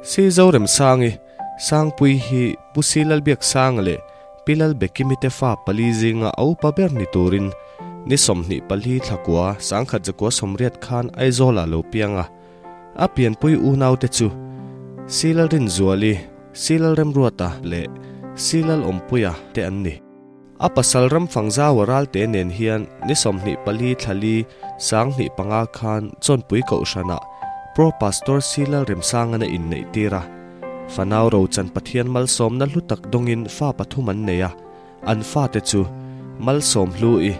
Si Zoremsangi, Sangpui hi Pu Si Lalbiaksanga leh Pi Lalbekimi te fa pali zinga a upa ber ni turin ni 24 thlakua sangkhat zakua sawmriat khan Aizawlah lo piang a. A pianpui unaute chu Si Lalrinzuali, Si Lalremruata leh Si Lalawmpuia te an ni. A pasal ram fangzau a ralte nen hian ni 24 thla li 2005 khan Chawnpui Kohhranah Pro Pastor Si Lalremsangan a inneih tir a. Fanau Rochan Pathian malsawmna hlu tak dawngin fa pathum an nei a, an fate chu Malsawm Hlu-i,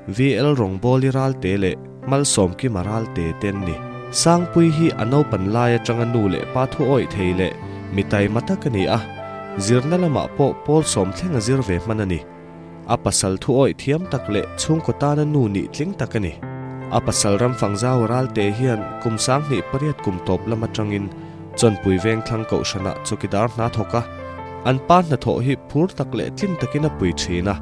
VL Rawngbawli Ralte leh Malsawm Kima Ralte te an ni. Sangpui hi a naupan lai atanga nu leh pa thu awih thei leh mi taima tak a ni a, zirna lamah pawh pawl sawm thleng a zir ve hman a ni. A pasal thu awih thiam tak leh chhungkaw tana nu nih tling tak a ni. A pasal ram fangzau Ralte hian kum 2008 kum tawp lam atangin Chawnpui Vengthlang Kohhranah chawkidar hna thawk a, an pa hnathawh hi phur tak leh tlin takin a pui thin a.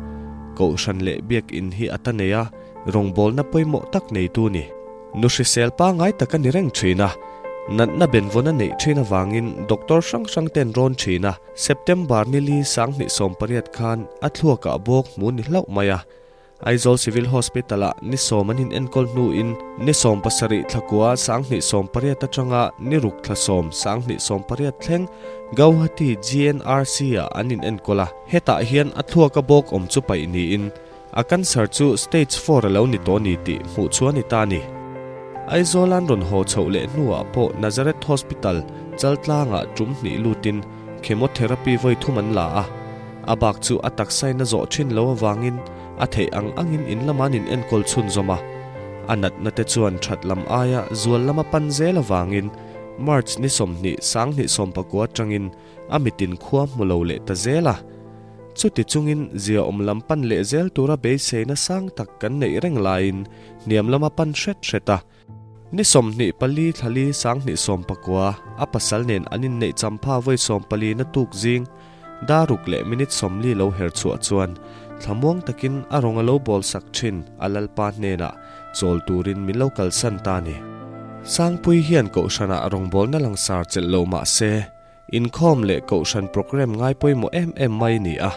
Kohhran leh biakinn hi a ta nei a, rawngbawlna pawimawh tak neitu ni. Nu hrisel pangngai tak a ni reng thin a, natna benvawn a neih thin avangin doctor hrang hrang ten rawn thin a, September ni li 2018 khan a thluakah bawk hmu ni hlauh mai a. Aizawl Civil Hospital-ah ni sawm an inenkawl hnuin ni 17 thlakua 2018 atanga ni ruk thla sawm 2018 thleng Gauhati GNRC-ah an inenkawl a. Hetah hian a thluaka bawk awm chu paih niin a cancer chu stage four a lo ni tawh ni tih hmuh chu a ni ta a ni. Aizawl an rawn haw chhoh leh hnuah pawh Nazareth Hospital Chaltlangah tum hnih lutin chemotherapy vawi thum an la a, a bak chu a taksain a zawh thin lo avangin a theih ang angin in lama an inenkawl chhunzawm a. A natna te chuan that lam aia zual lama pan zel avangin March ni 20 2019 atangin a mitin khua hmu lo leh ta zel a. Chuti chungin zia awm lam pan leh zel tura beiseina sang tak kan neih reng laiin hniam lama pan hret hret a. Ni 24 thla li 2019 a pasal nen an inneih champha vawi 14 na tuk zing daruk leh minute 40 lo her chhuah chuan thlamuang takin a rawng a lo bawl sak thin a lalpa hnenah chawl turin min lo kalsan ta ni. Sangpui hian Kohhranah rawngbawlna langsar chelh lo mah se, Inkhawm leh Kohhran programme ngai pawimawh em em mai a ni a.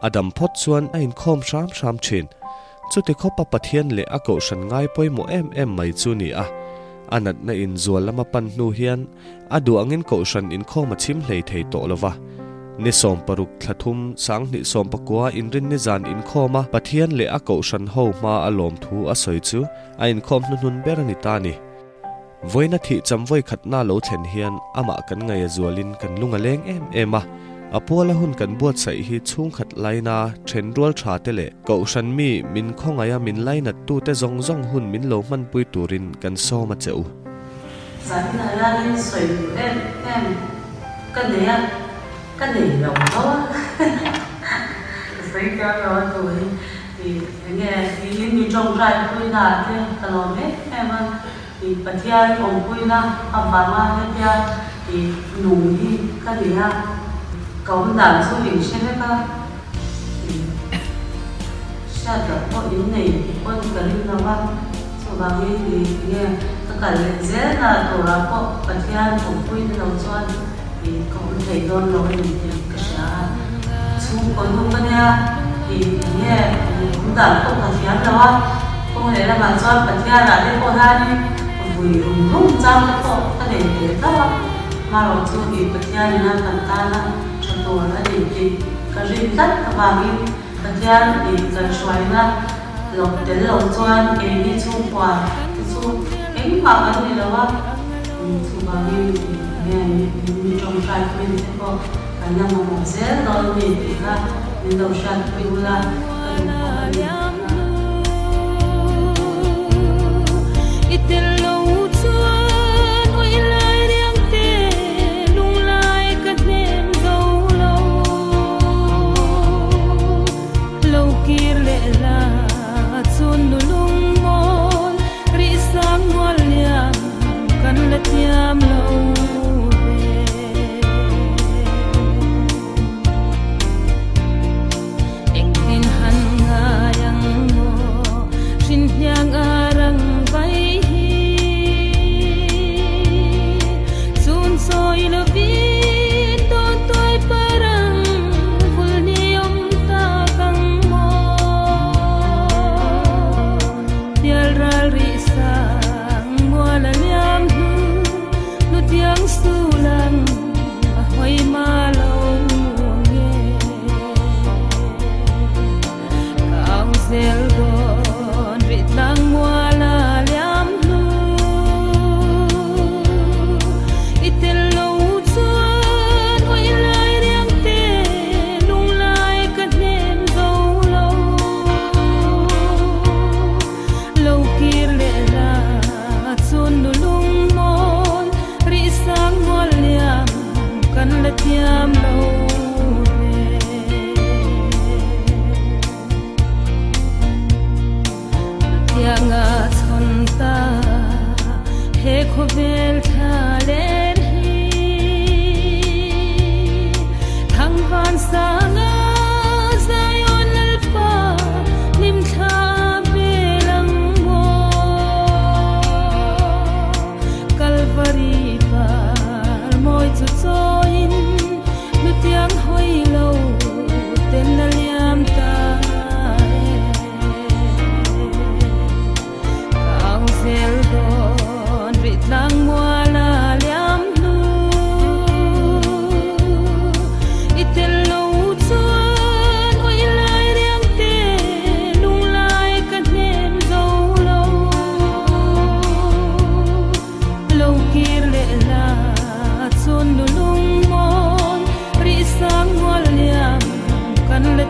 A dam phawt chuan a inkhawm hram hram thin. Chuti khawpa Pathian leh a Kohhran ngai pawimawh em em mai chu ni a. A natna inzual lama pan hnu hian a duh angin Kohhran inkhawm a chhim hlei thei tawh lo va. Ni 60 thla thum 2019 inrinni zan inkhawm a Pathian leh a Kohhran ho hma a lawmthu a sawi chu a inkhawm hnuhnun ber a ni ta a ni. Vawiina thih cham vawi khatna lo thlen hian amah kan ngaih a zualin kan lung a leng em em a. A puala hun kan buatsaih hi chhungkhat laina then rual tha te leh Kohhran mi min khawngaih a min lainat tute zawng zawng hun min lo hmanpui turin kan sawm a che u. Zanin ah hianin sawi duh em em ka nei a, ka nei lo tho a, ka sawi thiam lo a tu hi enge tiin mi tawngtai puina ah te ka lawm em em a. I Pathian awmpuina avanga hetia i nung hi ka ni a, ka awm dan chu in hre vek a, i hriat loh pawh in nei pawn ka ring lo a, chuvangin i nge ka kal leh zel na turah pawh Pathian awmpuina lo chuan i ka awm thei dawn lo a ni tih ka hria a, chhungkaw nu ka nia i nge awm dan pawh ka thiam lo a, kawng leh lamah chuan Pathianah te pawh hianin vui rum rum chang te pawh ka nei ve hlauh a, marawh chu i Pathianin a kan tana tha tur a ni tih ka rin tlat avangin Pathian i kaihhruaina lawk tel lo chuan keini chhungkua te chu engmah kan ni lo a, chuvangin nge mi tawngtai pawhin te pawh kan la mamawh zel dawn mi tih kha min lo hriatpui ula ka duh bawk a ni. Lo kir leh la chun nu lungmawl rih sang mual liam kan la thiam lo ve. Engtin han ngai ang maw hrin hniang a rang vai hi chun sawi lovin.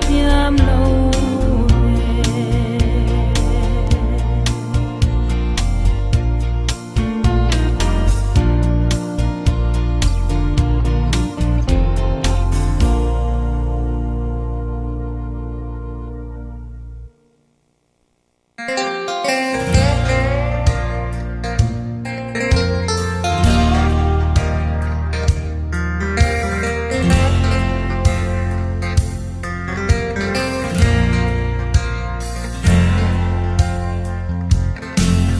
thiam lo ve.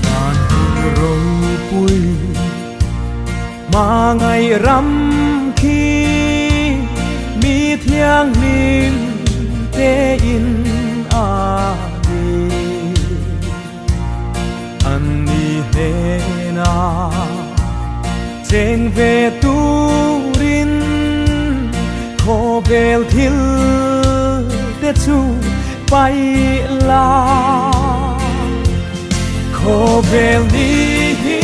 Van hun ropui hmangaih ram khi mi thianghlim te in a ni. An ni hnena cheng ve turin khawvel thil te chu paih la. Khawvel ni hi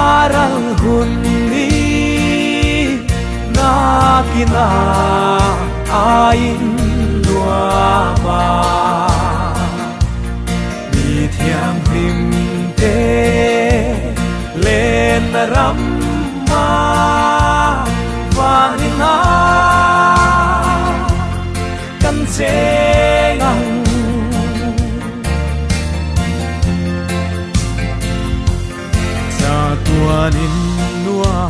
a ral hun ni nakina a in nuam a. Mi thianghlim te len ram a vanin a kan cheng ang. Chatuanin nua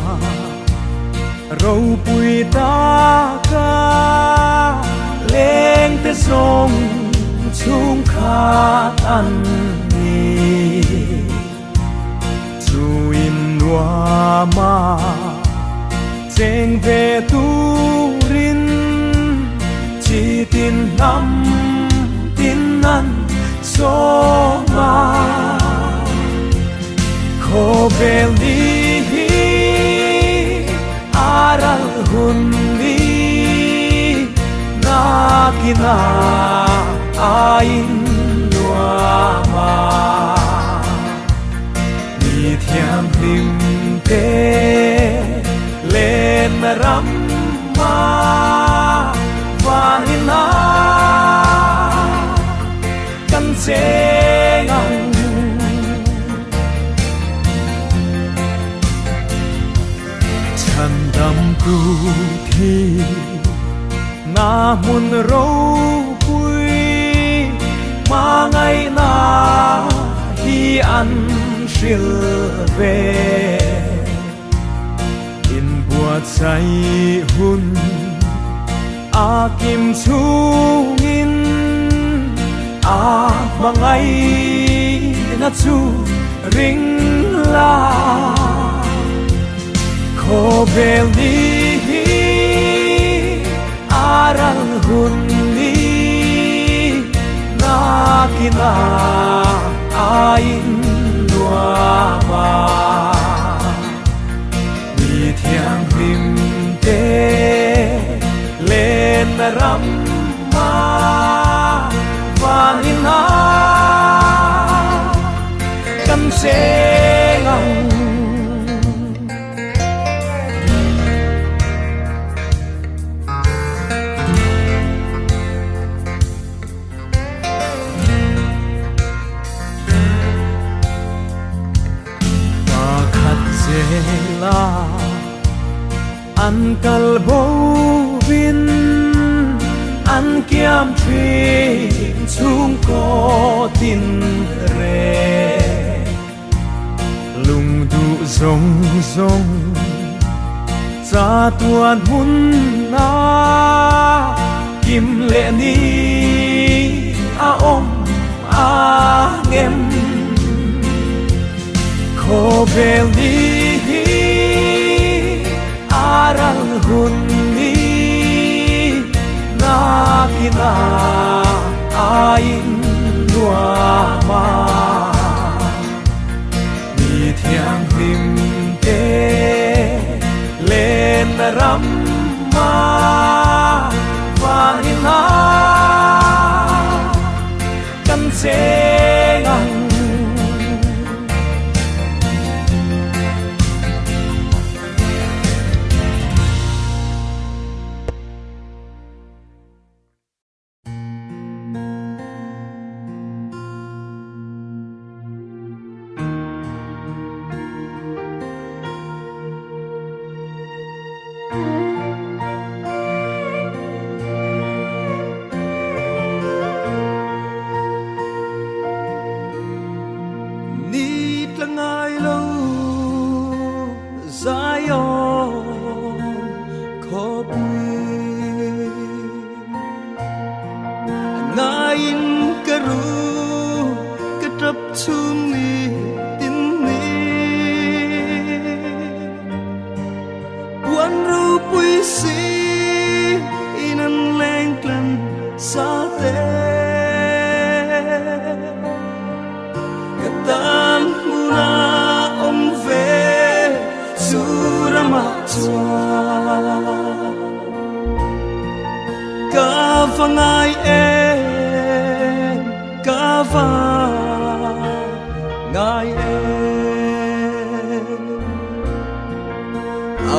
ropui taka leng te zawng chhungkhat an ni. Chu in nuama cheng ve turin chi tin hnam tin an sawm a. Khawvel ni hi a ral hun ni nakina a in nuam a. Mi thianghlim te len ram a vanin a kan cheng ang. Chhan dam tu thi na hmun ropui hmangaih na hi an hril ve. In buatsaih hun a kim chungin a hmangaih na chu ring la. Khawvel ni hi a ral hun ni nakina a in nuam a. Mi thianghlim te len ram a vanin a kan cheng ang. Pakhat zela an kal bo vin an kiam thin chung ko tin re lung du zong zong cha tuan hun na kim le ni a om a ngem. Khawvel ni hi a ral hun ni nakina a in nuam a. Mi thianghlim te len ram a vanin a kan cheng ang.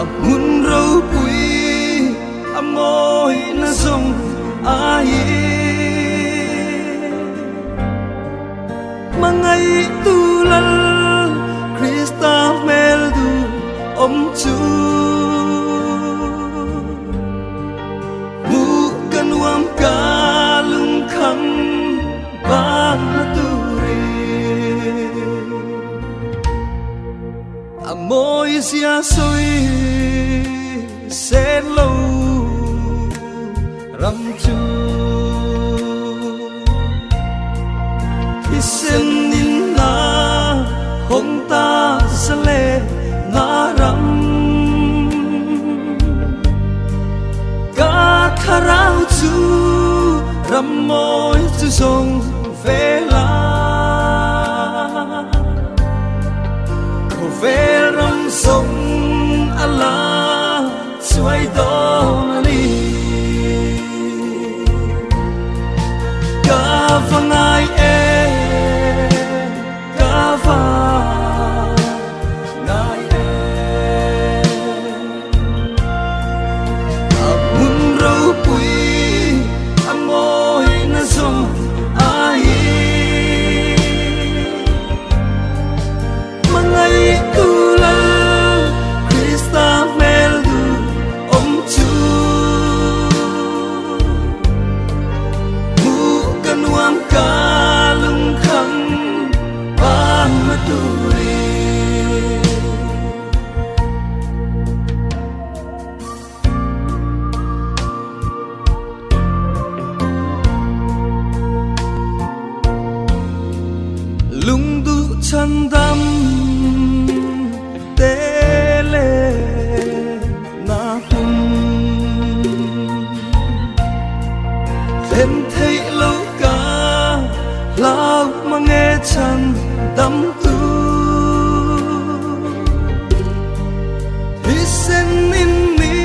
A hmun ropui a mawi na zawng aiin Hmangaihtu Lal Krista hmel duh awm chu Hmuh ka nuam ka lungkham ban na turin A mawi zia sawi sen lo ram chu Thisen in na hawng ta sa le na ram Ka thlarau chu ram mawi chu zawng ve la Khawvel ram zawng a la chuai dawn a ni Ka va ngai em ka va ngai em A hmun ropui a mawi na zawng aiin Hmangaihtu Lal Krista hmel duh awm chu Hmuh ka nuam ka lungkham ban na turin. Lungduh chhandam te le na hun Thlen theih lo ka hlau mange chhan dam tu Thisen in mi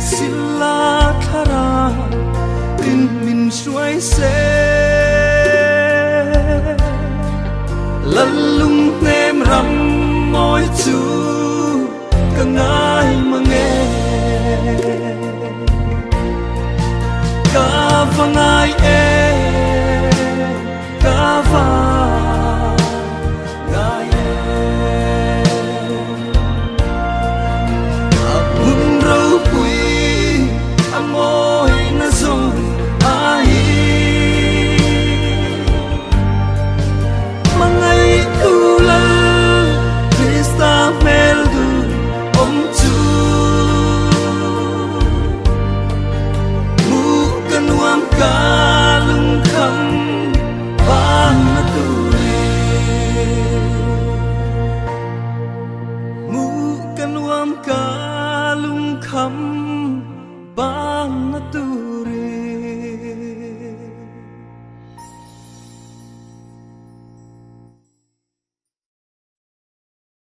sila thlarau in min hruai se Lallung hnem ram mawi chu ka ngai mange Ka va ngai em ka va ngai em A hmun ropui a mawi na zawng aiin Hmangaihtu Lal Krista hmel duh awm chu Hmuh ka nuam ka lungkham ban na turin Hmuh ka nuam ka lungkham ban.